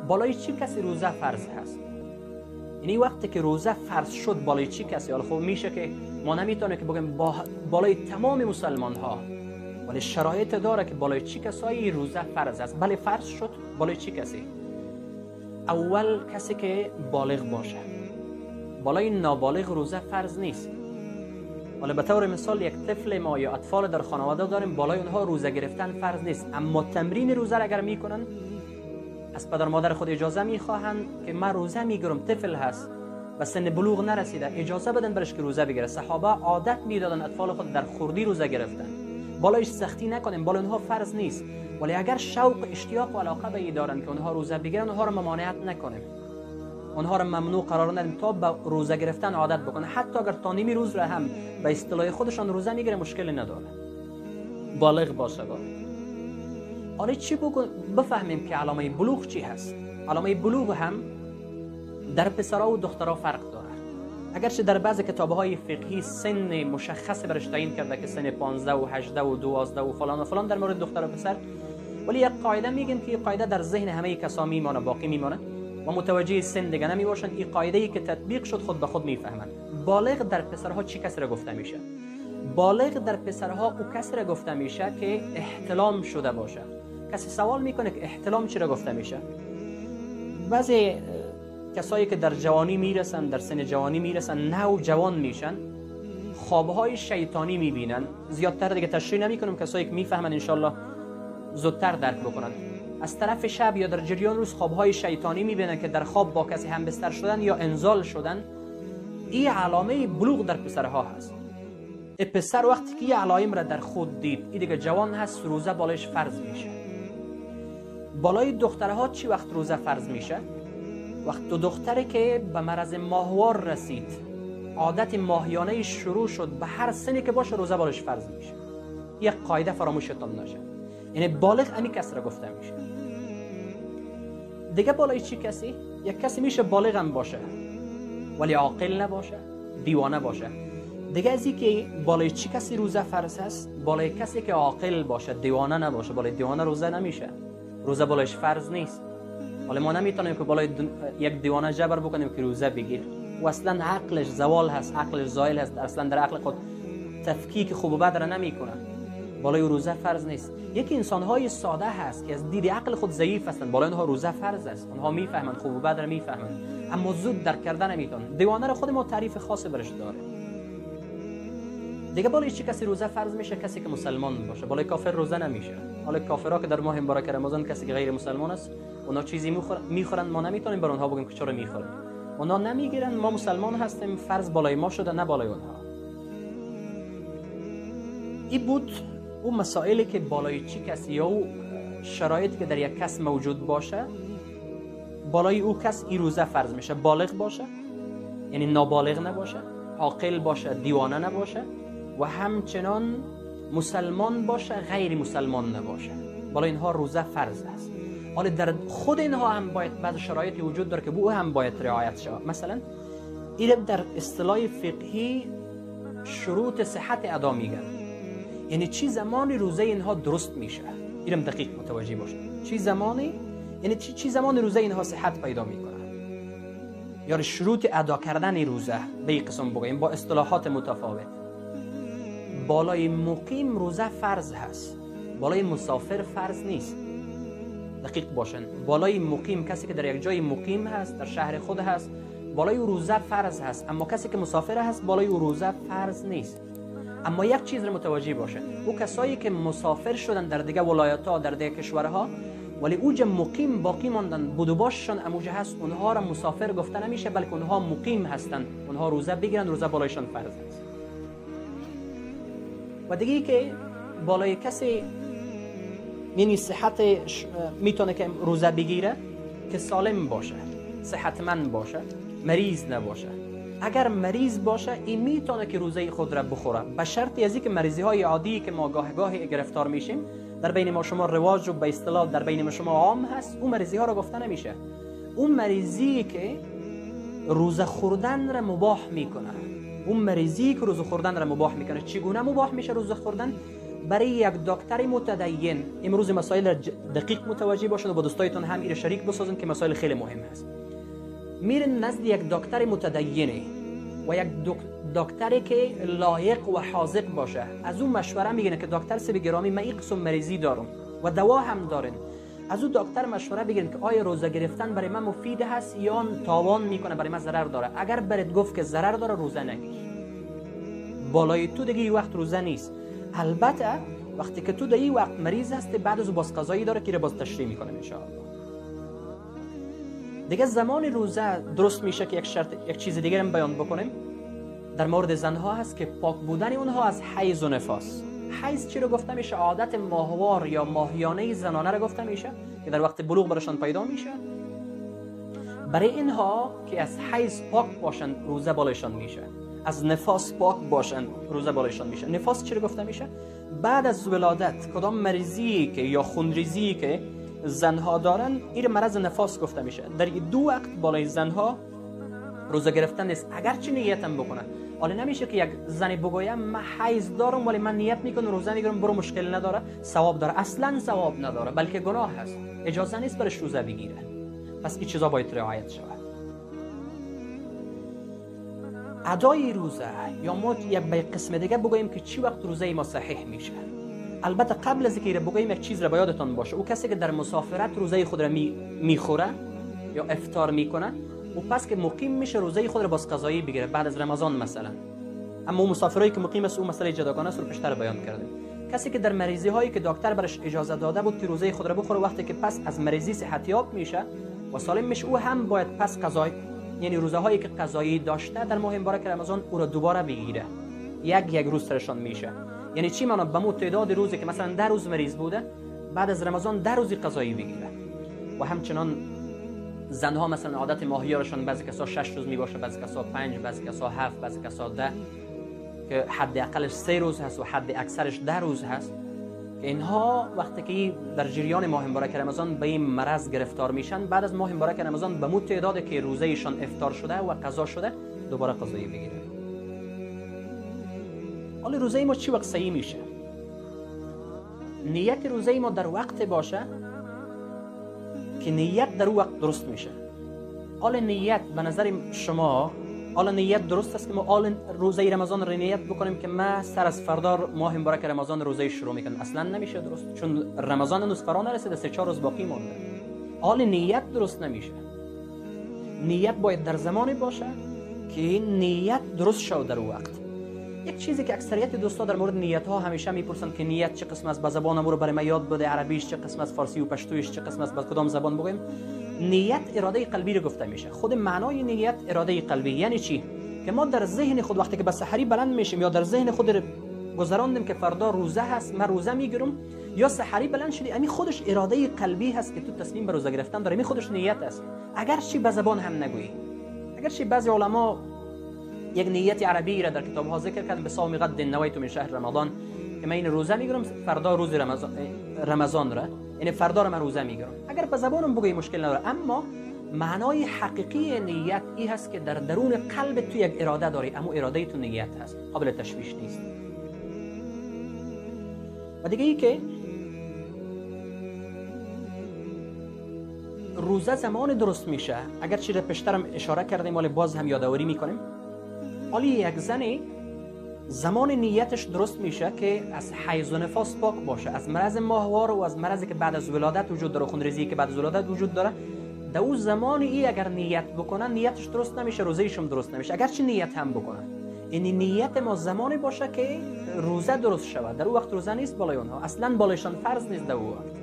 بالای چی کسی روزه فرض هست؟ یعنی وقتی که روزه فرض شد بالای چی کسی؟ حالا خب میشه که ما نمیتونیم که بگیم بالای تمام مسلمان ها، ولی شرایط داره که بالای چی کسایی روزه فرض است. بله فرض شد بالای چی کسی؟ اول کسی که بالغ باشه. بالای نابالغ روزه فرض نیست. حالا به طور مثال یک طفل ما یا اطفال در خانواده داریم، بالای اونها روزه گرفتن فرض نیست، اما تمرین روزه را اگر میکنن، از پدر مادر خود اجازه میخواهند که من روزه میگیرم، طفل هست و سن بلوغ نرسیده، اجازه بدن برش که روزه بگیره. صحابه عادت میدادن اطفال خود در خردی روزه گرفتن، بالایش سختی نکنیم، بالای اونها فرض نیست، ولی اگر شوق، اشتیاق و علاقه به دارن که اونها روزه بگیرن، اونها رو ممانعت نکنیم، اونها رو ممنوع قرار ندیم تا به روزه گرفتن عادت بکنه. حتی اگر تا نیمی روز را هم به اصطلاح خودشان روزه میگیره مشکلی نداره، بالغ باشه. حالا چی بفهمیم که علامه بلوغ چی هست؟ علامه بلوغ هم در پسرها و دخترها فرق داره. اگرچه در بعض کتاب‌های فقهی سن مشخص برش تعیین کرده که سن 15 و 18 و 12 و فلان و فلان در مورد دختر و پسر، ولی یک قاعده میگن که این قاعده در ذهن همه کسا میمانه، باقی میمانه و متوجه سن دیگه نمیباشن. این قاعده ای که تطبیق شد خود به خود میفهمند. بالغ در پسرها چی کسی را گفته میشه؟ بالغ در پسرها او کسی را گفته میشه که احتلام شده باشه. کسی سوال میکنه که احتلام چی را گفته میشه؟ بعضی کسایی که در جوانی میرسن، در سن جوانی میرسن، نو جوان میشن، خوابهای شیطانی میبینن. زیادتر دیگه تشریح نمیکنم، کسایی که میفهمن انشالله زودتر درک بکنن. از طرف شب یا در جریان روز خوابهای شیطانی میبینن که در خواب با کسی هم بستر شدن یا انزال شدن. این علامه بلوغ در پسرها هست. پسر وقتی که یه علایم را در خود دید، این دیگه جوان هست، روزه بالایش فرض میشه. بالای دخترها چی وقت روزه فرض میشه؟ وقت دو دختری که به مرض ماهوار رسید، عادت ماهیانه شروع شد، به هر سنی که باشه روزه بالایش فرض میشه. یک قاعده فراموشتان نشه، یعنی بالغ امی کس را گفته میشه. دیگه بالای چی کسی؟ یک کسی میشه بالغ هم باشه ولی عاقل نباشه، دیوانه باشه. دیگه از که بالای چی کسی روزه فرض هست؟ بالای کسی که عاقل باشه، دیوانه نباشه. بالای دیوانه روزه نمیشه، روزه بالایش فرض نیست. حالا ما نمیتونیم که بالای یک دیوانه جبر بکنیم که روزه بگیر، و اصلا عقلش زوال هست، عقلش زایل هست، اصلا در عقل خود تفکیک خوب و بد را نمیکنه، بالای روزه فرض نیست. یکی انسان‌های ساده هست که از دید عقل خود ضعیف هستند، بالای اونها روزه فرض است، اونها میفهمند خوب و بد را میفهمند، اما زود درک کردن نمیتونن. دیوانه را خود ما تعریف خاص برش داره. دیگه بالای چی کسی روزه فرض میشه؟ کسی که مسلمان باشه. بالای کافر روزه نمیشه. حالا کافرها که در ماه مبارک رمضان کسی که غیر مسلمان است، اونا چیزی میخورن، ما نمیتونیم بر اونها بگیم که چرا میخورن. اونا نمیگیرن، ما مسلمان هستیم، فرض بالای ما شده نه بالای اونها. این بود اون مسائلی که بالای چی کسی یا او شرایطی که در یک کس موجود باشه بالای او کس این روزه فرض میشه. بالغ باشه، یعنی نابالغ نباشه، عاقل باشه، دیوانه نباشه، و همچنان مسلمان باشه، غیر مسلمان نباشه. بالای اینها روزه فرض است. حالا در خود اینها هم باید بعض شرایطی وجود داره که او هم باید رعایت شود. مثلا این در اصطلاح فقهی شروط صحت ادا میگن، یعنی چی زمانی روزه اینها درست میشه. اینم دقیق متوجه باشه، چی زمانی، یعنی چی زمان روزه اینها صحت پیدا میکنه، یا شروط ادا کردن روزه به این قسم بگوییم با اصطلاحات متفاوت. بالای مقیم روزه فرض هست، بالای مسافر فرض نیست. دقیق باشن، بالای مقیم کسی که در یک جای مقیم هست، در شهر خود هست، بالای روزه فرض هست، اما کسی که مسافر هست بالای روزه فرض نیست. اما یک چیز رو متوجه باشه، او کسایی که مسافر شدن در دیگه ولایت‌ها، در دیگه کشورها، ولی اوج مقیم باقی ماندن، بود و باششان اموجه هست، اونها را مسافر گفته نمیشه، بلکه اونها مقیم هستند، اونها روزه بگیرن، روزه بالایشان فرض است. و دیگه که بالای کسی یعنی صحت میتونه که روزه بگیره که سالم باشه، صحتمند باشه، مریض نباشه. اگر مریض باشه این میتونه که روزه خود را بخوره، به شرطی از اینکه مریضی های عادی که ما گاه گاهی گرفتار میشیم در بین ما شما رواج و به اصطلاح در بین ما شما عام هست، اون مریضی ها را گفته نمیشه. اون مریضی که روزه خوردن را مباح میکنه، اون مریضی که روزه خوردن را مباح میکنه، چگونه مباح میشه روزه خوردن؟ برای یک دکتر متدین، امروز مسائل دقیق متوجه باشن و با دوستایتون هم ایره شریک بسازن که مسائل خیلی مهم هست. میرن نزد یک دکتر متدینه و یک دکتری که لایق و حاذق باشه، از اون مشوره میگیرن که دکتر سب گرامی من این قسم مریضی دارم و دوا هم دارن. از اون دکتر مشوره بگیرن که آیا روزه گرفتن برای من مفید هست یا تاوان میکنه، برای من ضرر داره. اگر برات گفت که ضرر داره روزه نگیر، بالای تو دیگه وقت روزه نیست. البته وقتی که تو در این وقت مریض هستی بعد از باز قضایی داره که باز تشریح میکنه ان شاء الله. دیگه زمان روزه درست میشه که یک شرط، یک چیز دیگه هم بیان بکنیم در مورد زنها هست که پاک بودن اونها از حیض و نفاس. حیض چی رو گفته میشه؟ عادت ماهوار یا ماهیانه زنانه رو گفته میشه که در وقت بلوغ برشان پیدا میشه. برای اینها که از حیض پاک باشن روزه بالایشان میشه، از نفاس پاک باشن روزه بالایشان میشه. نفاس چی رو گفته میشه؟ بعد از ولادت کدام مریضی که یا خونریزی که زنها دارن این مرض نفاس گفته میشه. در دو وقت بالای زنها روزه گرفتن نیست اگرچه نیتم بکنن. حالا نمیشه که یک زنی بگویم من حیض دارم ولی من نیت میکنم روزه میگیرم، برو مشکل نداره، ثواب داره. اصلا ثواب نداره، بلکه گناه هست، اجازه نیست برش روزه بگیره. پس این چیزا باید رعایت شود. ادای روزه یا ما یک به قسم دیگه بگوییم که چی وقت روزه ما صحیح میشه. البته قبل از اینکه بگوییم یک چیز را به یادتان باشه، او کسی که در مسافرت روزه خود را میخوره یا افطار میکنه، او پس که مقیم میشه روزه خود را باز قضایی بگیره بعد از رمضان مثلا. اما مسافرایی که مقیم است او مسئله جداگانه است رو پیشتر بیان کردیم. کسی که در مریضی هایی که دکتر برش اجازه داده بود که روزه خود را بخوره، وقتی که پس از مریضی صحت یاب میشه و سالم میشه، او هم باید پس قضای، یعنی روزه هایی که قضایی داشته در ماه مبارک رمضان او را دوباره بگیره. یک روز سرشان میشه. یعنی چی معنا؟ به مو تعداد روزی که مثلا 10 روز مریض بوده، بعد از رمضان 10 روز قضایی بگیره. و همچنان زنها مثلا عادت ماهیارشان بعضی کسا 6 روز میباشه، بعضی کسا 5، بعضی کسا 7، بعضی کسا 10، که حد اقلش 3 روز هست و حد اکثرش 10 روز هست. که اینها وقتی که در جریان ماه مبارک رمضان به این مرض گرفتار میشن، بعد از ماه مبارک رمضان به مو تعداد که روزه ایشان افطار شده و قضا شده دوباره قضایی بگیره. حالا روزه ما چی وقت صحیح میشه؟ نیت روزه ما در وقت باشه که نیت در وقت درست میشه. حالا نیت به نظر شما، حالا نیت درست است که ما حالا روزه رمضان رو نیت بکنیم که ما سر از فردا ماه مبارک رمضان روزه شروع میکنم؟ اصلا نمیشه درست، چون رمضان هنوز فرا نرسیده، 3-4 روز باقی مونده. حالا نیت درست نمیشه. نیت باید در زمانی باشه که نیت درست شود در وقت. یک چیزی که اکثریت دوستا در مورد نیت ها همیشه میپرسن که نیت چه قسم است، به زبان رو برای من یاد بده، عربیش چه قسم است، فارسی و پشتویش چه قسم است، به کدام زبان بگویم. نیت اراده قلبی رو گفته میشه. خود معنای نیت اراده قلبی یعنی چی؟ که ما در ذهن خود وقتی که به سحری بلند میشیم یا در ذهن خود گذراندیم که فردا روزه هست، من روزه میگیرم، یا سحری بلند شدی، امی خودش اراده قلبی هست که تو تصمیم به روزه گرفتن داری، امی خودش نیت است، اگرچه به زبان هم نگویی. اگرچه بعضی علما یک نیت عربی را در کتاب ها ذکر کردن، به صوم غد نویت من شهر رمضان، که من این روزه میگیرم فردا روز رمضان را، یعنی فردا را من روزه میگیرم. اگر به زبانم بگویی مشکل نداره، اما معنای حقیقی نیت ای هست که در درون قلب تو یک اراده داری، اما اراده تو نیت هست، قابل تشویش نیست. و دیگه ای که روزه زمان درست میشه، اگر چیز پیشترم اشاره کردیم ولی باز هم یادآوری میکنیم، حالی یک زنی زمان نیتش درست میشه که از حیض و نفاس پاک باشه، از مرض ماهوار و از مرضی که بعد از ولادت وجود داره، خونریزی که بعد از ولادت وجود داره، در اون زمان ای اگر نیت بکنن نیتش درست نمیشه، روزه‌ایش هم درست نمیشه، اگرچه نیت هم بکنن. یعنی نیت ما زمانی باشه که روزه درست شود، در اون وقت روزه نیست بالای اونها، اصلا بالایشان فرض نیست در اون وقت.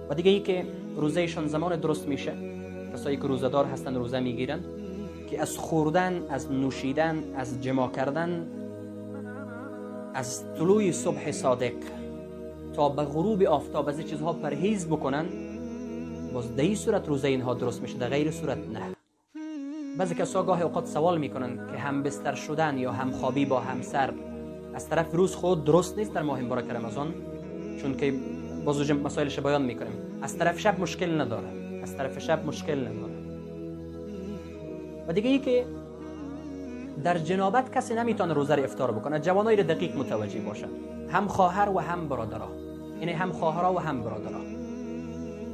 و دیگه ای که روزه‌ایشان زمان درست میشه، کسایی که روزه‌دار هستن روزه میگیرن، که از خوردن، از نوشیدن، از جماع کردن، از طلوع صبح صادق تا به غروب آفتاب از این چیزها پرهیز بکنن، باز در این صورت روزه اینها درست میشه، در غیر صورت نه. بعضی کسا گاهی اوقات سوال میکنن که هم بستر شدن یا همخوابی با همسر از طرف روز خود درست نیست در ماه مبارک رمضان، چون که باز مسائلش بیان میکنیم. از طرف شب مشکل نداره، از طرف شب مشکل نداره. و دیگه ای که در جنابت کسی نمیتونه روزه رو افطار بکنه. جوانای رو دقیق متوجه باشن، هم خواهر و هم برادرها، یعنی هم خواهرها و هم برادرها.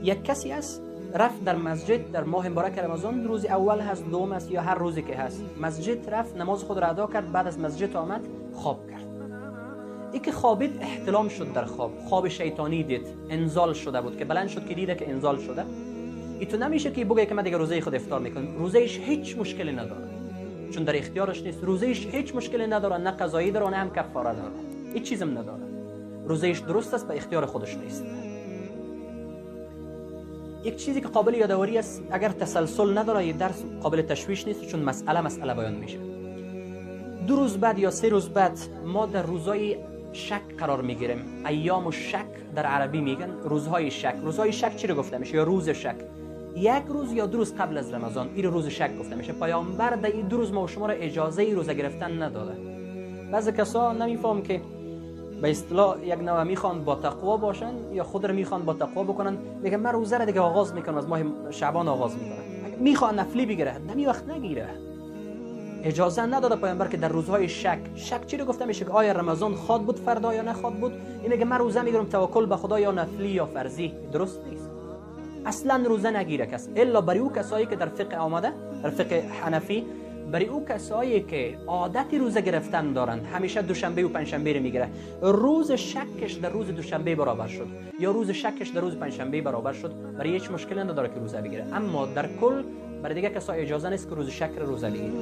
یک کسی است رفت در مسجد در ماه مبارک رمضان، روز اول هست، دوم است یا هر روزی که هست، مسجد رفت نماز خود را ادا کرد، بعد از مسجد آمد خواب کرد. ای که خوابید احتلام شد در خواب، خواب شیطانی دید، انزال شده بود که بلند شد که دیده که انزال شده. ای تو نمیشه که بگه که من دیگه روزه خود افطار میکنم. روزهش هیچ مشکلی نداره چون در اختیارش نیست. روزهش هیچ مشکلی نداره، نه قضایی داره نه هم کفاره داره، هیچ چیزم نداره. روزهش درست است، به اختیار خودش نیست. یک چیزی که قابل یادآوری است، اگر تسلسل نداره یه درس قابل تشویش نیست چون مسئله بیان میشه. 2 روز بعد یا 3 روز بعد ما در روزهای شک قرار میگیریم. ایام شک در عربی میگن، روزهای شک. روزهای شک چی رو گفته میشه؟ یا روز شک. 1 روز یا 2 روز قبل از رمضان این روز شک گفته میشه. پیامبر در این 2 روز ما و شما را اجازه روزه گرفتن نداده. بعضی کسا نمیفهم که به اصطلاح یک نوع میخوان با تقوا باشن یا خود رو میخوان با تقوا بکنن، میگن من روزه رو دیگه آغاز میکنم، از ماه شعبان آغاز میکنم. میخوان نفلی بگیره، نمی وقت نگیره. اجازه نداده پیامبر که در روزهای شک. شک چی رو گفته میشه؟ که آیا رمضان خواد بود فردا یا نخواد بود؟ این میگه من روزه میگیرم توکل به خدا، یا نفلی یا فرضی. درست نیست. اصلا روزه نگیره کس، الا برای او کسایی که در فقه آمده، در فقه حنفی، برای او کسایی که عادت روزه گرفتن دارند، همیشه دوشنبه و پنجشنبه رو میگیره، روز شکش در روز دوشنبه برابر شد یا روز شکش در روز پنجشنبه برابر شد، برای هیچ مشکلی نداره که روزه بگیره. اما در کل برای دیگه کسا اجازه نیست که روز شک رو روزه بگیره.